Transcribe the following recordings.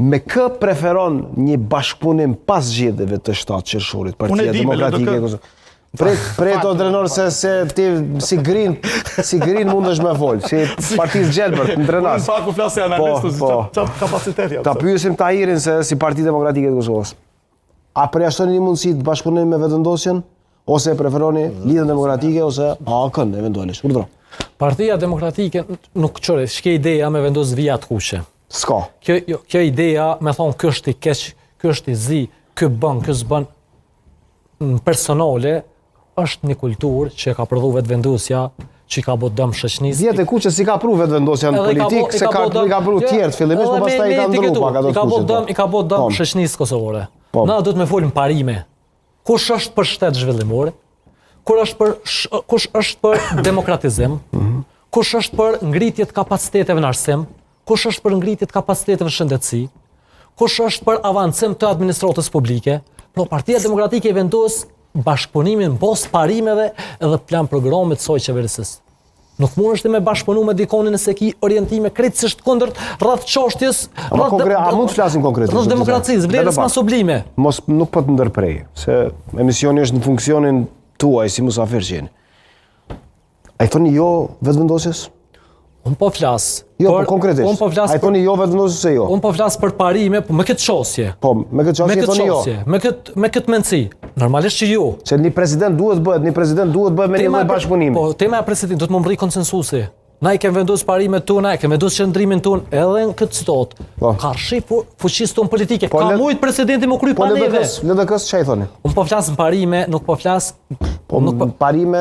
Me kë preferon një bashkëpunim pas zgjedhjeve të 7 qershorit, Partia Demokratike e Kosovës? Prit, prit o Drenor se se ti si green, si green mundesh me fol, si partisë gjelbërt në Drenas. Unë pak u flas si analist, po, po. ça kapacitet jam. Ta pyesim Tahirin se si Parti Demokratike të Kosovës. A përjashtoni një mundësi të bashkëpunoni me Vetëvendosjen ose e preferoni Lidhjen Demokratike ose AAK-n eventualisht? Urdhro. Partia Demokratike nuk qëre, s'ke ideja me vendos vija të kuqe. S'ka. Kjo, jo, kjo ideja me thonë ky është i keq, ky është i zi, ky bën, ky s'bën, në personale, është një kulturë që e ka prodhu vetëvendosja, që i ka bo dëm shoqnisë. Vijat e kuqe s'i ka pru vetëvendosja në politikë, se ka, i ka pru jo, tjerët fillimisht, po pastaj i ka ndru pak ato të kuqe. I ka bo dëm, i ka bo dëm po. shoqnisë kosovore. Po. Na duhet me folë në parime. Kush është për shtet zhvillimor? Kur është për kush është për demokratizim? Mhm. Kush është për ngritje të kapaciteteve në arsim? Kush është për ngritje të kapaciteteve në shëndetësi? Kush është për avancim të administratës publike? Pra Partia Demokratike e vendos bashkëpunimin në bazë parimeve edhe plan programit të saj qeverisës. Nuk mundesh ti me bashkëpunu me dikonin nëse ki orientime krejtësisht kundërt rreth çështjes, rreth konkre, a mund të flasim konkretisht? Rreth demokracisë, vlerës më sublime. Mos nuk po të ndërprej, se emisioni është në funksionin tuaj si musafir që jeni. A i thoni jo vetëvendosjes? Unë po flas. Jo, po konkretisht. Unë po flas. A i thoni jo vetëvendosjes ose jo? Unë po flas për parime, po me këtë qasje. Po, me këtë qasje i thoni jo. Me këtë me këtë mendësi. Normalisht që jo. Se një president duhet bëhet, një president duhet bëhet me një lloj bashkëpunimi. Po, tema e presidentit duhet me mrri konsensusi. Na i kemi vendos parimet tona, e kemi vendos qëndrimin tonë edhe në këtë situatë. Po. Karshi fu, fuqisë tonë politike. Po, Ka mujt presidenti me kry po, pa neve. LDK-s çka i thoni? Unë po flas në parime, nuk po flas Po nuk po parime,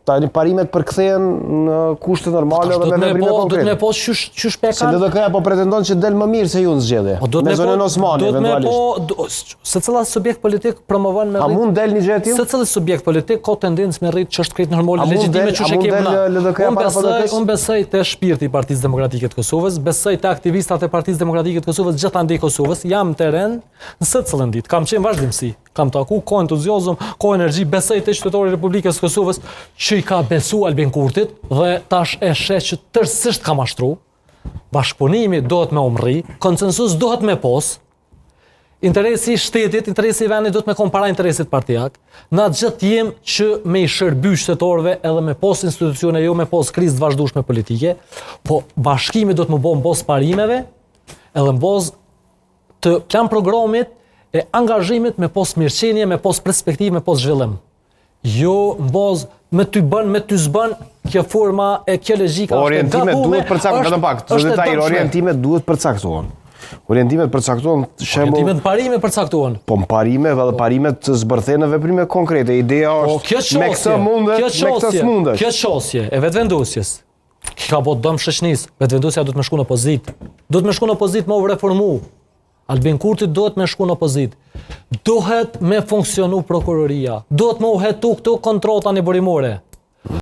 tani parimet përkthehen në kushte normale dhe me veprime po, konkrete. Duhet me po qysh qysh pe kanë. Se LDK-ja po pretendon që del më mirë se ju në zgjedhje. Po duhet me zonjën po, Osmani eventualisht. Po secila subjekt politik promovon me A mund del një gjë e tillë? Secili subjekt politik ka tendencë me rrit që është krejt normale legjitime qysh e kemi na. LDK-ja para PDK-s? Unë besoj te shpirti i Partisë Demokratike të Kosovës, besoj te aktivistat e Partisë Demokratike të Kosovës gjithandej Kosovës, jam në terren në secilën ditë, kam qenë vazhdimësi. Kam taku, ka entuziazëm, ka energji, besoj te qytetari i Republikës së Kosovës që i ka besu Albin Kurtit dhe tash e sheh që tërësisht ka mashtru. Bashkëpunimi duhet me u mrri, konsensus duhet me pos, interesi i shtetit, interesi i vendit duhet me kon para interesit partiak. Na gjithë jem që me i shërby qytetarëve edhe me pos institucione, jo me pos krizë të vazhdueshme politike, po bashkimi duhet me u bo në bazë parimeve, edhe në bazë të plan programit e angazhimit me pos mirëqenie, me pos perspektivë, me pos zhvillim. Jo në bazë me ty bën, me ty s'bën, kjo forma e kjo logjika po, është e gabume. Orientimet duhet përcaktohen, vetëm pak, zoti Tahir, orientimet duhet përcaktohen. Orientimet përcaktohen shembull. Orientimet parime përcaktohen. Po në parime, edhe parimet të zbërthehen në veprime konkrete. Ideja po, është kjo me këtë mundet, me këtë s'mundesh. Kjo qasje e vetëvendosjes I ka bo dëm shoqnisë, vetëvendosja duhet me shku në opozitë. Duhet me shku në opozitë me u reformu. Albin Kurti duhet me shku në opozitë. Duhet me funksionu prokuroria. Duhet me u hetu këto kontrata njëburimore.